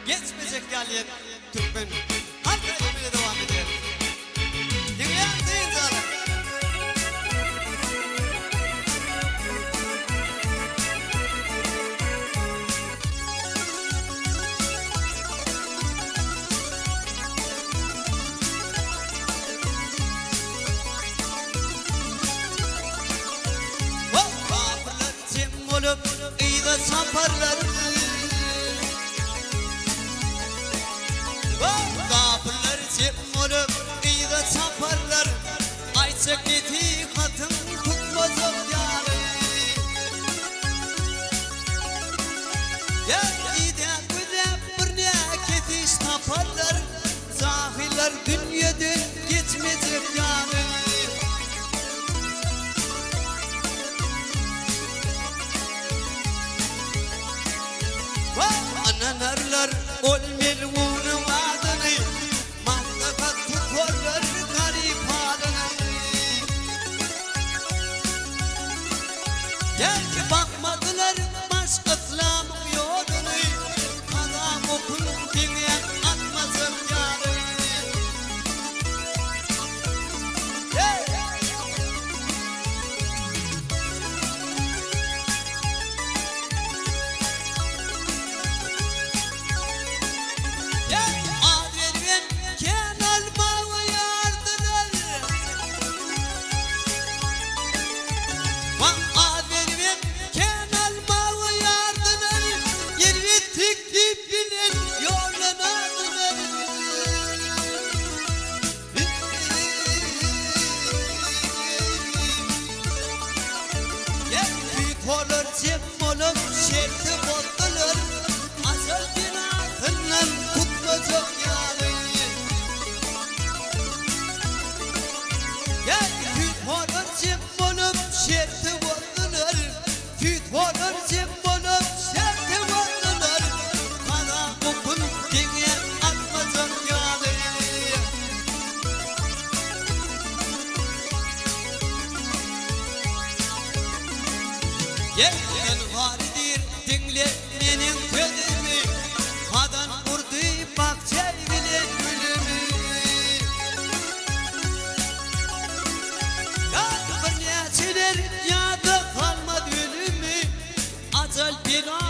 geçmejek ýaly diýen türkmen halk aýdymy ile dowam edýär. Diňläň dynç alyň. Kapyrlar jem bolup yza çaparlar. Kapyrlar jem bolup yza çaparlar. Aýtjak nesihatyň tutmajak ýaly. Ýer idäp güzäp bir näkes iş taparlar. Jahyllar dünýeden geçmejek ýaly. Ynanarlar ol melgunyň adyny, Maslahat tutarlar garyp halyny. Belki bakmadylar baş yslamyň ýoluny, Kaza okun diňe atmajak ýaly. Az beribem kän almaga ýardylar. Wah, az beribem kän almaga ýardylar. Erbet teklip bilen ýollanardylar. Ýer jem bolup şerti bozdular, Ajal belasyndan gutlajak ýaly. Ýer jem bolup şerti bozdular, Süýthorlar jem bolup şerti bozdular, Gara gopun deňe atmajak ýaly. Ýerden garydyr diňle meniň sözümi, Hazan urdy bakja bilen gülümi. Ýar birnäçeler ýada salmaz ölümi, Ajal bela.